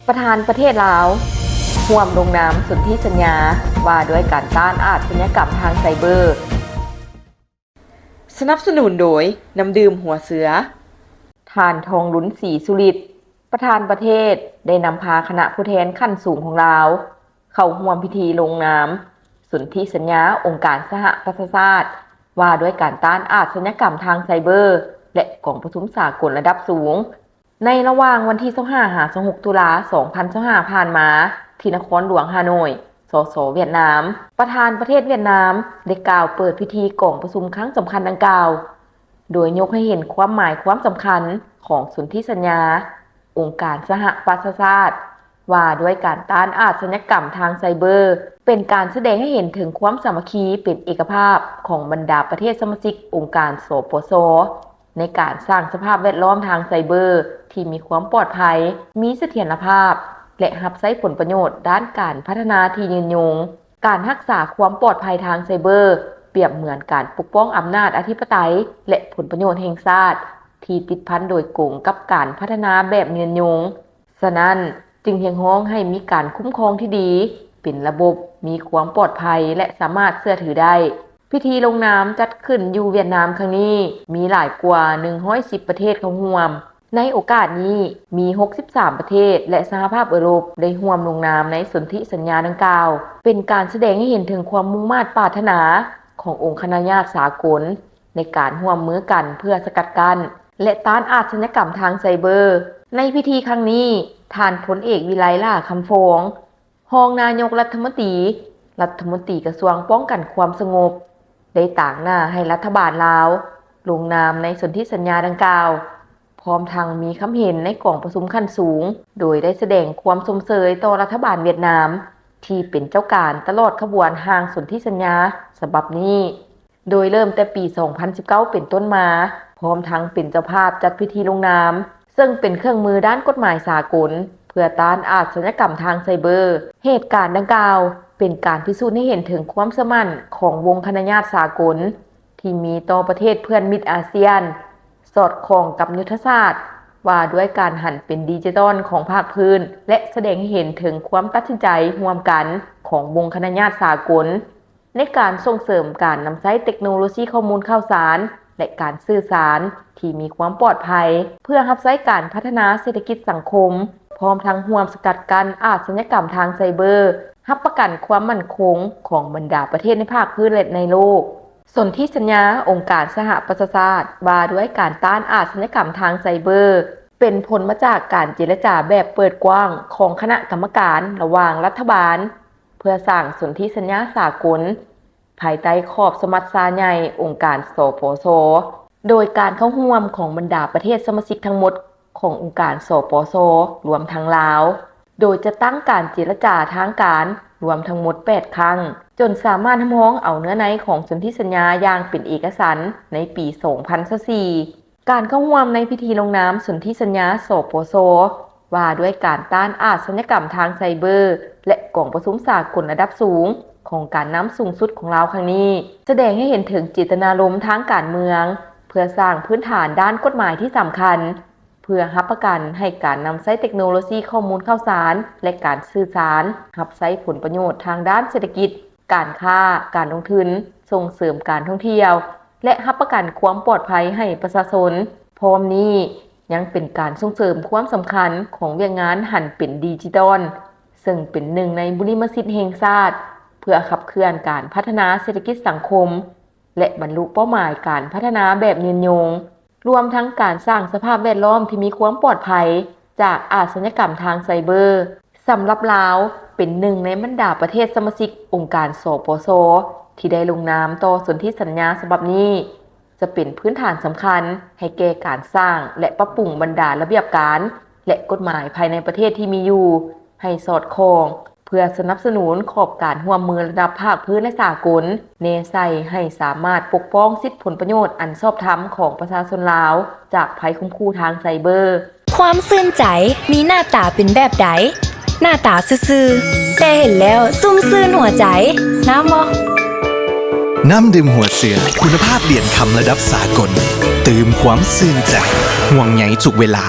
ປະທານປະເທດລາວ ຮ່ວມລົງນາມສົນທິສັນຍາ ວ່າດ້ວຍການຕ້ານອາດຊະຍາກຳທາງໄຊເບີ. ສະໜັບສະໜູນໂດຍ ນ້ຳດື່ມຫົວເສືອ. ທ່ານ ທອງລຸນ ສີສຸລິດ ປະທານປະເທດ ໄດ້ນຳພາຄະນະຜູ້ແທນຂັ້ນສູງຂອງລາວ ເຂົ້າຮ່ວມພິທີລົງນາມສົນທິສັນຍາອົງການສະຫະປະຊາຊາດ ວ່າດ້ວຍການຕ້ານອາດຊະຍາກຳທາງໄຊເບີ ແລະ ກອງປະຊຸມສາກົນລະດັບສູງ ໃນລະຫວ່າງວັນທີຊາວຫ້າ ຫາ ຊາວຫົກ ຕຸລາ ສອງພັນຊາວຫ້າ ຜ່ານມາ ທີ່ນະຄອນຫຼວງຮ່າໂນ້ຍ, ສສ ຫວຽດນາມ. ປະທານປະເທດຫວຽດນາມ ໄດ້ກ່າວເປີດພິທີກອງປະຊຸມຄັ້ງສຳຄັນດັ່ງກ່າວ ໂດຍຍົກໃຫ້ເຫັນຄວາມໝາຍຄວາມສຳຄັນຂອງສົນທິສັນຍາອົງການສະຫະປະຊາຊາດ ວ່າດ້ວຍການຕ້ານອາດຊະຍາກຳທາງໄຊເບີ, ເປັນການສະແດງໃຫ້ເຫັນເຖິງຄວາມສາມັກຄີເປັນເອກະພາບຂອງບັນດາປະເທດສະມາຊິກອົງການ ສປຊ ໃນການສ້າງສະພາບແວດລ້ອມທາງໄຊເບີທີ່ມີຄວາມປອດໄພ, ມີສະຖຽນລະພາບ ແລະ ຮັບໃຊ້ຜົນປະໂຫຍດດ້ານການພັດທະນາທີ່ຍືນຍົງ. ການຮັກສາຄວາມປອດໄພທາງໄຊເບີ ປຽບເໝືອນການປົກປ້ອງອຳນາດອະທິປະໄຕ ແລະ ຜົນປະໂຫຍດແຫ່ງຊາດ ທີ່ຕິດພັນໂດຍກົງກັບການພັດທະນາແບບຍືນຍົງ. ສະນັ້ນ, ຈຶ່ງຮຽກຮ້ອງໃຫ້ມີການຄຸ້ມຄອງທີ່ດີ, ເປັນລະບົບ, ມີຄວາມປອດໄພ ແລະ ສາມາດເຊື່ອຖືໄດ້. ພິທີລົງນາມຈັດຂຶ້ນຢູ່ຫວຽດນາມຄັ້ງນີ້ ມີຫຼາຍກວ່າໜຶ່ງຮ້ອຍສິບປະເທດເຂົ້າຮ່ວມ. ໃນໂອກາດນີ້ ມີຫົກສິບສາມປະເທດ ແລະ ສະຫະພາບເອີຣົບ ໄດ້ຮ່ວມລົງນາມໃນສົນທິສັນຍາດັ່ງກ່າວ, ເປັນການສະແດງໃຫ້ເຫັນເຖິງຄວາມມຸ່ງມາດປາດຖະໜາຂອງອົງຄະນະຍາດສາກົນ ໃນການຮ່ວມມືກັນເພື່ອສະກັດກັ້ນ ແລະ ຕ້ານອາດຊະຍາກຳທາງໄຊເບີ. ໃນພິທີຄັ້ງນີ້, ທ່ານ ພົນເອກ ວິໄລ ຫຼ້າຄຳຟອງ ຮອງນາຍົກລັດຖະມົນຕີ, ລັດຖະມົນຕີກະຊວງປ້ອງກັນຄວາມສະຫງົບ ໄດ້ຕາງໜ້າໃຫ້ລັດຖະບານລາວລົງນາມໃນສົນທິສັນຍາດັ່ງກ່າວ, ພ້ອມທັງມີຄຳເຫັນໃນກອງປະຊຸມຂັ້ນສູງ, ໂດຍໄດ້ສະແດງຄວາມຊົມເຊີຍຕໍ່ລັດຖະບານຫວຽດນາມ ທີ່ເປັນເຈົ້າການຕະຫຼອດຂະບວນຮ່າງສົນທິສັນຍາສະບັບນີ້. ໂດຍເລີ່ມແຕ່ປີສອງພັນສິບເກົ້າເປັນຕົ້ນມາ, ພ້ອມທັງເປັນເຈົ້າພາບຈັດພິທີລົງນາມ, ເຊິ່ງເປັນເຄື່ອງມືດ້ານກົດໝາຍສາກົນ ເພື່ອຕ້ານອາດຊະຍາກຳທາງໄຊເບີ. ເຫດການດັ່ງກ່າວ ເປັນການພິສູດໃຫ້ເຫັນເຖິງຄວາມເຊື່ອໝັ້ນຂອງວົງຄະນະຍາດສາກົນ ທີ່ມີຕໍ່ປະເທດເພື່ອນມິດອາຊຽນ, ສອດຄ່ອງກັບຍຸດທະສາດວ່າດ້ວຍການຫັນເປັນດິຈິຕອນຂອງພາກພື້ນ ແລະ ສະແດງໃຫ້ເຫັນເຖິງຄວາມຕັດສິນໃຈຮ່ວມກັນຂອງວົງຄະນະຍາດສາກົນ ໃນການສົ່ງເສີມການນຳໃຊ້ເຕັກໂນໂລຊີຂໍ້ມູນຂ່າວສານ ແລະ ການສື່ສານທີ່ມີຄວາມປອດໄພ ເພື່ອຮັບໃຊ້ການພັດທະນາເສດຖະກິດສັງຄົມ, ພ້ອມທັງຮ່ວມສະກັດກັ້ນອາດຊະຍາກຳທາງໄຊເບີ, ຮັບປະກັນຄວາມໝັ້ນຄົງຂອງບັນດາປະເທດໃນພາກພື້ນ ແລະ ໃນໂລກ. ສົນທິສັນຍາອົງການສະຫະປະຊາຊາດວ່າດ້ວຍການຕ້ານອາດຊະຍາກຳທາງໄຊເບີ ເປັນຜົນມາຈາກການເຈລະຈາແບບເປີດກວ້າງຂອງຄະນະກຳມະການລະຫວ່າງລັດຖະບານ ເພື່ອສ້າງສົນທິສັນຍາສາກົນ ພາຍໃຕ້ຂອບສະມັດຊາໃຫຍ່ອົງການ ສປຊ, ໂດຍການເຂົ້າຮ່ວມຂອງບັນດາປະເທດສະມາຊິກທັງໝົດຂອງອົງການ ສປຊ, ລວມທັງລາວ, ໂດຍຈັດຕັ້ງການເຈລະຈາທາງການລວມທັງໝົດແປດຄັ້ງ, ຈົນສາມາດຮັບຮອງເອົາເນື້ອໃນຂອງສົນທິສັນຍາຢ່າງເປັນເອກະສັນໃນປີສອງພັນຊາວສີ່. ການເຂົ້າຮ່ວມໃນພິທີລົງນາມສົນທິສັນຍາ ສປຊ ວ່າດ້ວຍການຕ້ານອາດຊະຍາກຳທາງໄຊເບີ ແລະ ກອງປະຊຸມສາກົນລະດັບສູງຂອງການນຳສູງສຸດຂອງລາວຄັ້ງນີ້ ສະແດງໃຫ້ເຫັນເຖິງເຈດຕະນາລົມທາງການເມືອງ ເພື່ອສ້າງພື້ນຖານດ້ານກົດໝາຍທີ່ສຳຄັນ ເພື່ອຮັບປະກັນໃຫ້ການນຳໃຊ້ເຕັກໂນໂລຊີຂໍ້ມູນຂ່າວສານ ແລະ ການສື່ສານ ຮັບໃຊ້ຜົນປະໂຫຍດທາງດ້ານເສດຖະກິດ, ການຄ້າ, ການລົງທຶນ, ສົ່ງເສີມການທ່ອງທ່ຽວ ແລະ ຮັບປະກັນຄວາມປອດໄພໃຫ້ປະຊາຊົນ. ພ້ອມນີ້ ຍັງເປັນການສົ່ງເສີມຄວາມສຳຄັນຂອງວຽກງານຫັນເປັນດິຈິຕອນ, ເຊິ່ງເປັນໜຶ່ງໃນບຸລິມະສິດແຫ່ງຊາດ ເພື່ອຂັບເຄື່ອນການພັດທະນາເສດຖະກິດສັງຄົມ ແລະ ບັນລຸເປົ້າໝາຍການພັດທະນາແບບຍືນຍົງ, ລວມທັງການສ້າງສະພາບແວດລ້ອມທີ່ມີຄວາມປອດໄພຈາກອາດຊະຍາກຳທາງໄຊເບີ. ສຳລັບລາວ ເປັນໜຶ່ງໃນບັນດາປະເທດສະມາຊິກອົງການ ສປຊ ທີ່ໄດ້ລົງນາມຕໍ່ສົນທິສັນຍາສະບັບນີ້ ຈະເປັນພື້ນຖານສຳຄັນໃຫ້ແກ່ການສ້າງ ແລະ ປັບປຸງບັນດາລະບຽບການ ແລະ ກົດໝາຍພາຍໃນປະເທດທີ່ມີຢູ່ ໃຫ້ສອດຄ່ອງ ເພື່ອສະໜັບສະໜູນຂອບການຮ່ວມມືລະດັບພາກພື້ນ ແລະ ສາກົນ, ແນໃສ່ໃຫ້ສາມາດປົກປ້ອງສິດຜົນປະໂຫຍດອັນຊອບທຳຂອງປະຊາຊົນລາວ ຈາກໄພຂົ່ມຂູ່ທາງໄຊເບີ. ຄວາມຊື່ນໃຈມີໜ້າຕາເປັນແບບໃດ? ໜ້າຕາຊື່ໆ ແຕ່ເຫັນແລ້ວຊຸ່ມຊື່ນຫົວໃຈ. ນ້ຳບໍ່? ນ້ຳດື່ມຫົວເສືອ ຄຸນນະພາບຫຼຽນຄຳລະດັບສາກົນ ຕື່ມຄວາມຊື່ນໃຈ ຫ່ວງໃຍທຸກເວລາ.